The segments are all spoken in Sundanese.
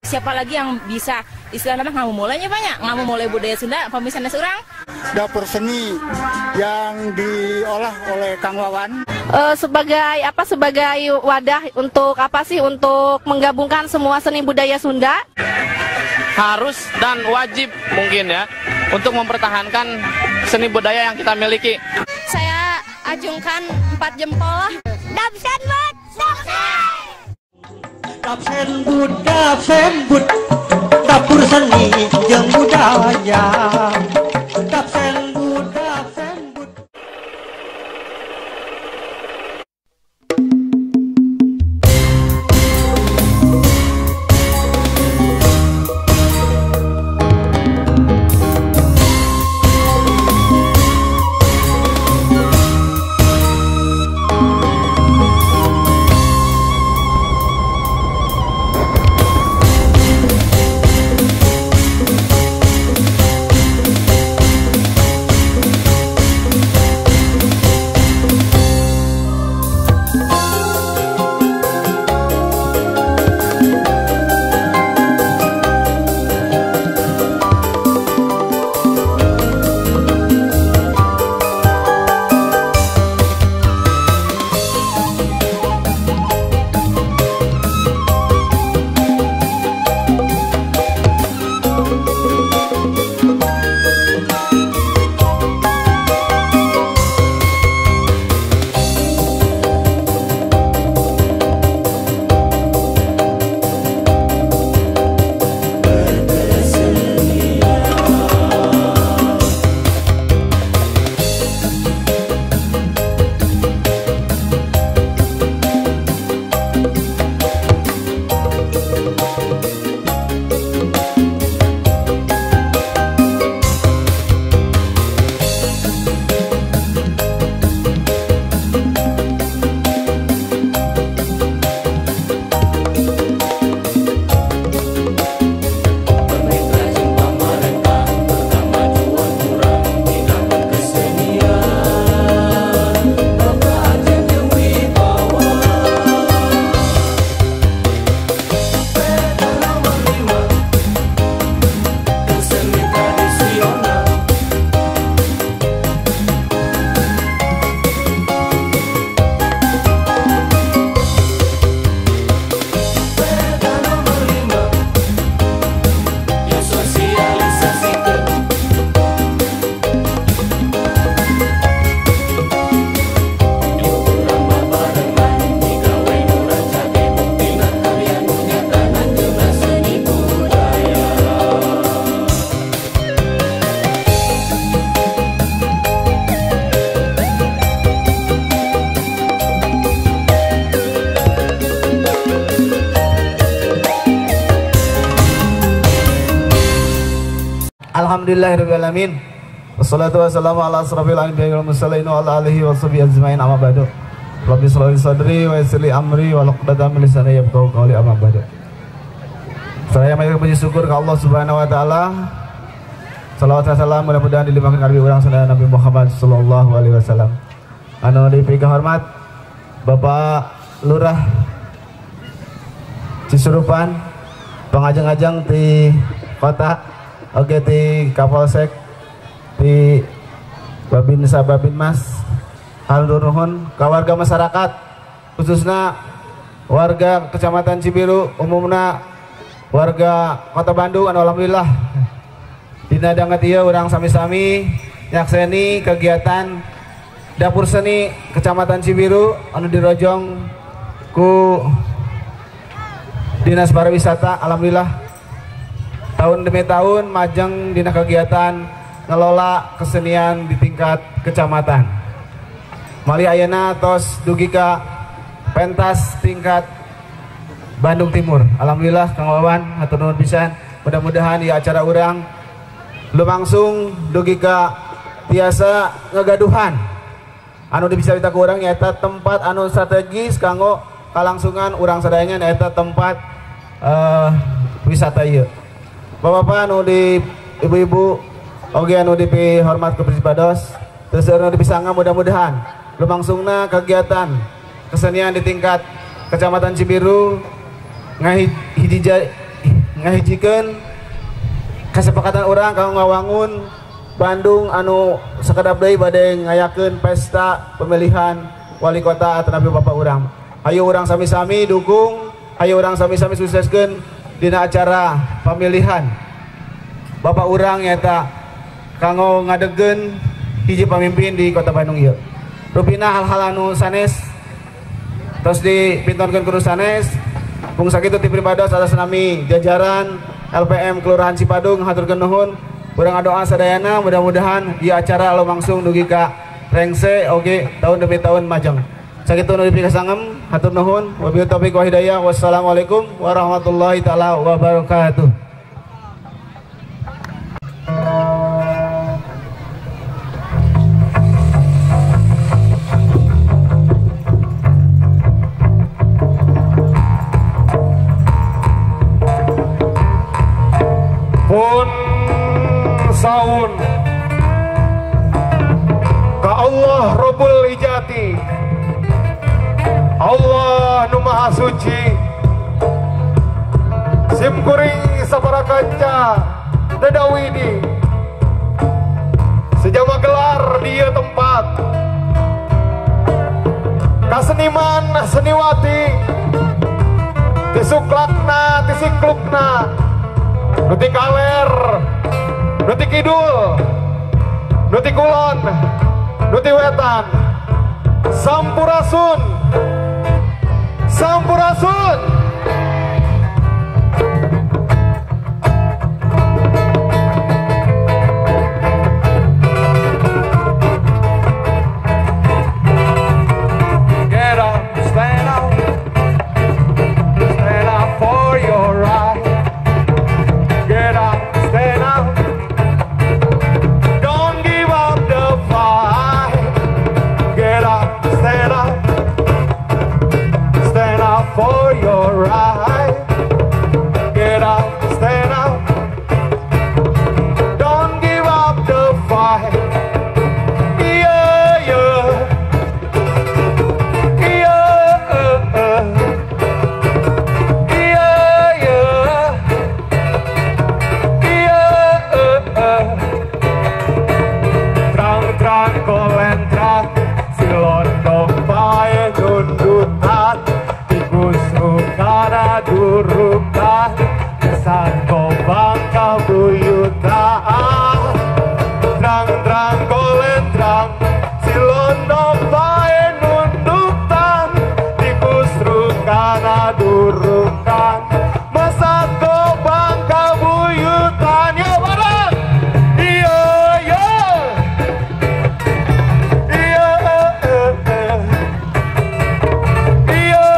Siapa lagi yang bisa istilahnya ngamumulenya banyak, ngamumule budaya Sunda, pamisanes urang. Dapur seni yang diolah oleh Kang Wawan. Sebagai apa? Sebagai wadah untuk apa sih? Untuk menggabungkan semua seni budaya Sunda. Harus dan wajib mungkin ya untuk mempertahankan seni budaya yang kita miliki. Saya acungkan 4 jempol lah. Dapsenbud, Dapsenbud, Dapsenbud, dapur seni jeung budaya. Dapsenbud, Dapsenbud. Alhamdulillahirabbil alamin. Wassalatu wassalamu ala asrofil anbiya'i wal mursalin wa ala alihi washabihi ajmain, amma ba'du. Rabbi shrah li sadri wa yassir li amri wa hlul 'uqdatam min lisani yafqahu qawli, amma ba'du. Saya banyak puji syukur ke Allah Subhanahu wa taala. Salawat dan salam mudah-mudahan dilimpahkan kepada urang sadaya Nabi Muhammad sallallahu alaihi wasallam. Anu dipikahormat Bapak Lurah Cisurupan, pangajeng-ajeng di kota, oke di Kapolsek, di Babinsa Babinmas, hatur nuhun ka warga masyarakat, khususnya warga Kecamatan Cibiru, umumna warga Kota Bandung, anu alhamdulillah dina danget ieu urang sami-sami nyakseni kegiatan dapur seni Kecamatan Cibiru anu dirojong ku Dinas Pariwisata. Alhamdulillah tahun demi tahun majeng dina kegiatan ngelola kesenian di tingkat kecamatan. Mali ayeuna tos dugi ka pentas tingkat Bandung Timur. Alhamdulillah Kang Wawan hatur nuhun pisan. Mudah-mudahan di acara urang lumangsung dugi ka tiasa ngegaduhan anu bisa kita ku urang nyaeta tempat anu strategis kanggo kalangsungan urang sadayana nyaeta tempat wisata ieu. Bapak-bapak anu di ibu-ibu oge anu dipihormat ku Prisipados, terus anu dipisangga mudah-mudahan lumangsungna kegiatan kesenian di tingkat Kecamatan Cibiru ngahiji ngahijikeun kesepakatan urang kanggo ngawangun Bandung anu sakedap deui bade ngayakeun pesta pemilihan wali kota atanapi bapak urang. Ayo urang sami-sami dukung, ayo urang sami-sami sukseskeun dina acara pemilihan bapak urang nyata kanggo ngadegkeun hiji pamimpin di Kota Bandung ieu. Rupina hal-hal anu sanes terus dipintonkeun ku sanes. Bung sakitu ti pribados atas nami jajaran LPM Kelurahan Cipadung haturkeun nuhun. Urang ngadoa sadayana mudah-mudahan di acara lumangsung dugi ka rengse oge tahun demi tahun majeng. Sakitu nu dipikasangem hatur nuhun. Wabillahi taufiq wa hidayah. Wassalamualaikum warahmatullahi taala wabarakatuh. Pun saun ka Allah Rabbul Ijati, Allah nu Maha Suci, sim kuring sabara kanca dedawidi sejama gelar di ieu tempat kaseniman seniwati tisuklakna tisiklukna nuti kaler, nuti kidul, nuti kulon, nuti wetan. Sampurasun, sampurasun. Get up, stand up for your right. Get up, stand up, don't give up the fight. Get up, stand up for your right. Get up, stand up, don't give up the fight. Yeah, yeah, yeah, yeah, yeah. Trang-trang kolentrang si londo pae dundutan tikus kana durukan kesan kobang kabuyutan. Trang-trang kolentrang si londo pae nundutan tikus kana durukan masa kobang kabuyutan. Yo bareng. Iya, iya. Iya, iya, iya,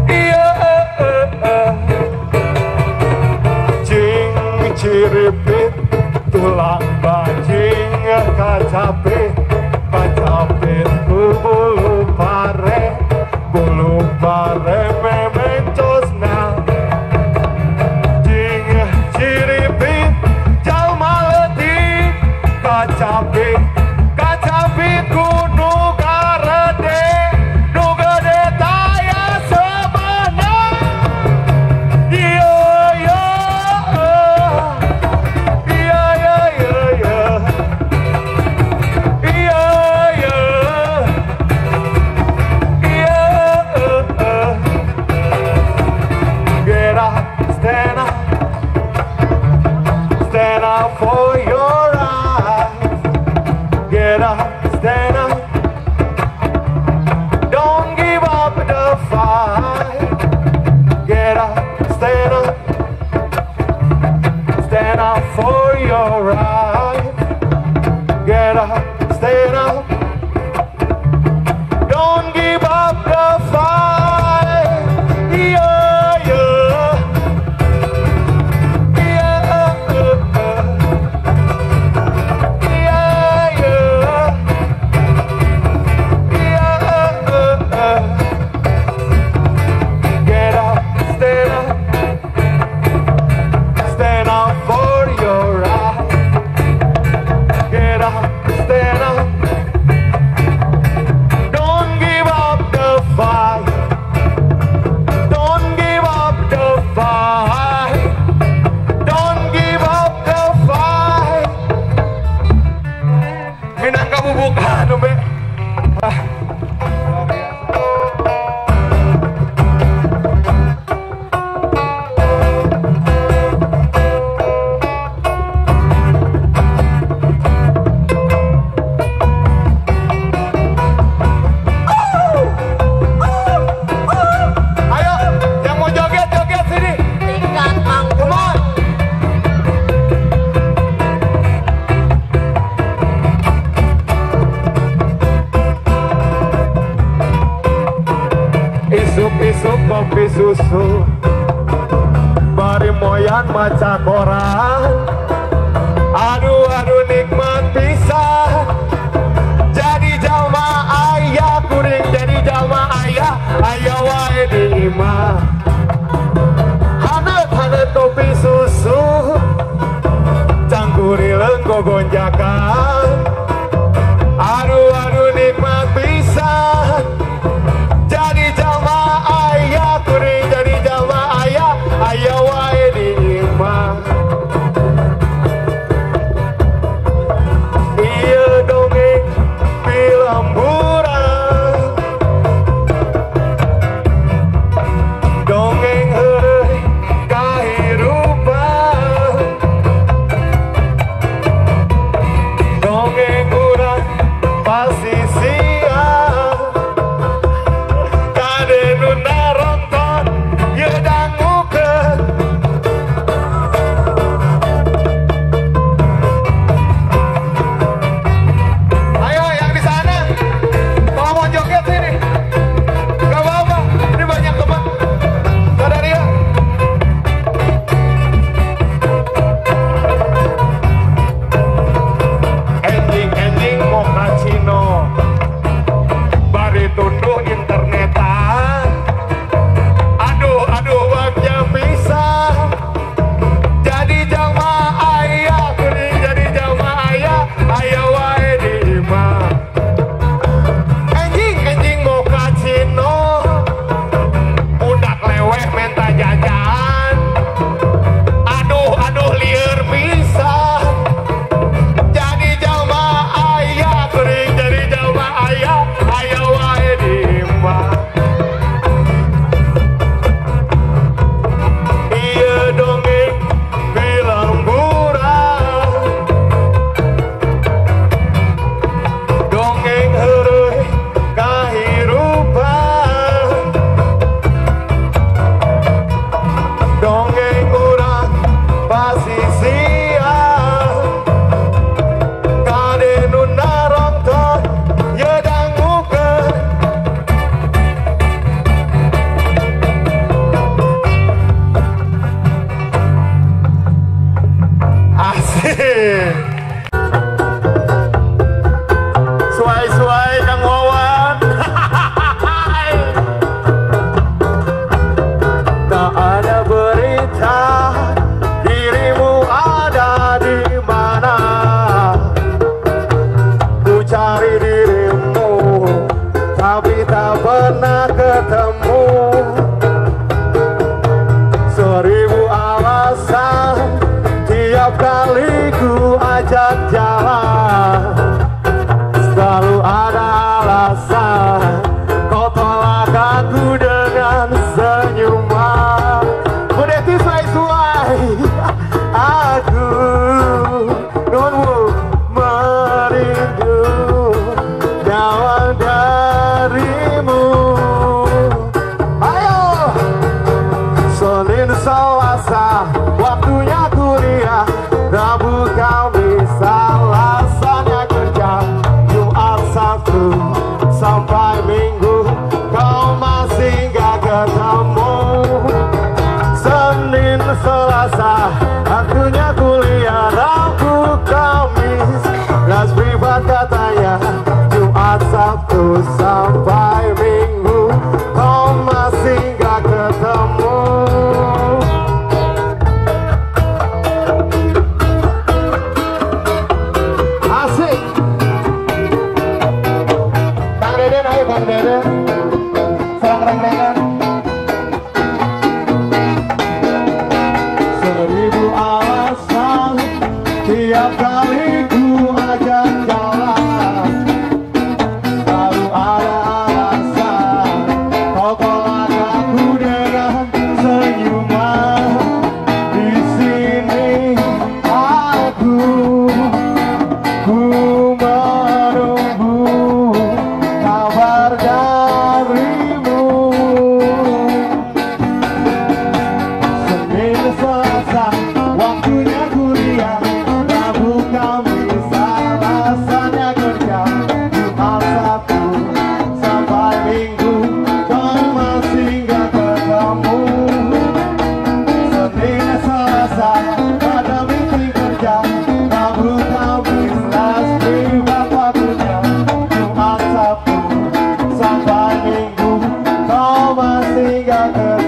iya. Cing ciripit tulang bajing kacapit kacapit ku bulu pare memencosna. Cing ciripit jalma leutik kacapit kacapit ku nu garede nu gede taya sebenarnya. Iya, iya, iya, iya, iya, iya, iya, iya. Isuk-isuk kopi susu, bari moyan maca koran. Aduh aduh nikmat pisan. Jadi jalma aya kuring, jadi jalma aya, aya wae di imah. Haneut haneut kopi susu, cangkurileung gogonjakan. Aduh aduh nikmat pisan. Jadi jalma aya kuring, jadi jalma aya, aya wae di imah. Ieu dongeng film buram, dongeng heureuy kahirupan, dongeng urang pasti siap. Kade nu naronton ieu dangukeun. Ayo yang di sana, kalau mau joget sini, gak apa-apa, ini banyak teman. Saudara, ending-ending mochaccino, bari tunduh internetan. Aduh aduh bagja pisan. Jadi jalma aya kuring, jadi jalma aya, aya wae di imah. Enjing enjing mochaccino, budak leweh menta jajan. Aduh aduh lieur pisan. Jadi jalma aya kuring, jadi jalma aya, aya wae di imah. Ieu dongeng film buram, dongeng heureuy kahirupan, dongeng urang pasti siap. Kade nu naronton ieu dangukeun. Asik. Suai-suai Kang Wawan. Tak ada berita dirimu ada di mana. Ku cari dirimu tapi tak pernah ketemu. 1000 alasan tiap kali ku ajak jalan, selalu ada alasan kau tolak aku dengan senyuman. Bu Deti suai-suai, aku nunggu merindu nyawa darimu. Ayo Senin Selasa waktunya kuliah, Rabu Kamis Selasanya kerja, Jumat Sabtu sampai Minggu kau masih gak ketemu. Senin Selasa waktunya kuliah, Rabu Kamis les privat katanya, Jumat Sabtu sampai Minggu kau masih gak ketemu. Asik. Kang Deden, ayo Kang Deden. Serang reng-rengan. Ninggalkeun.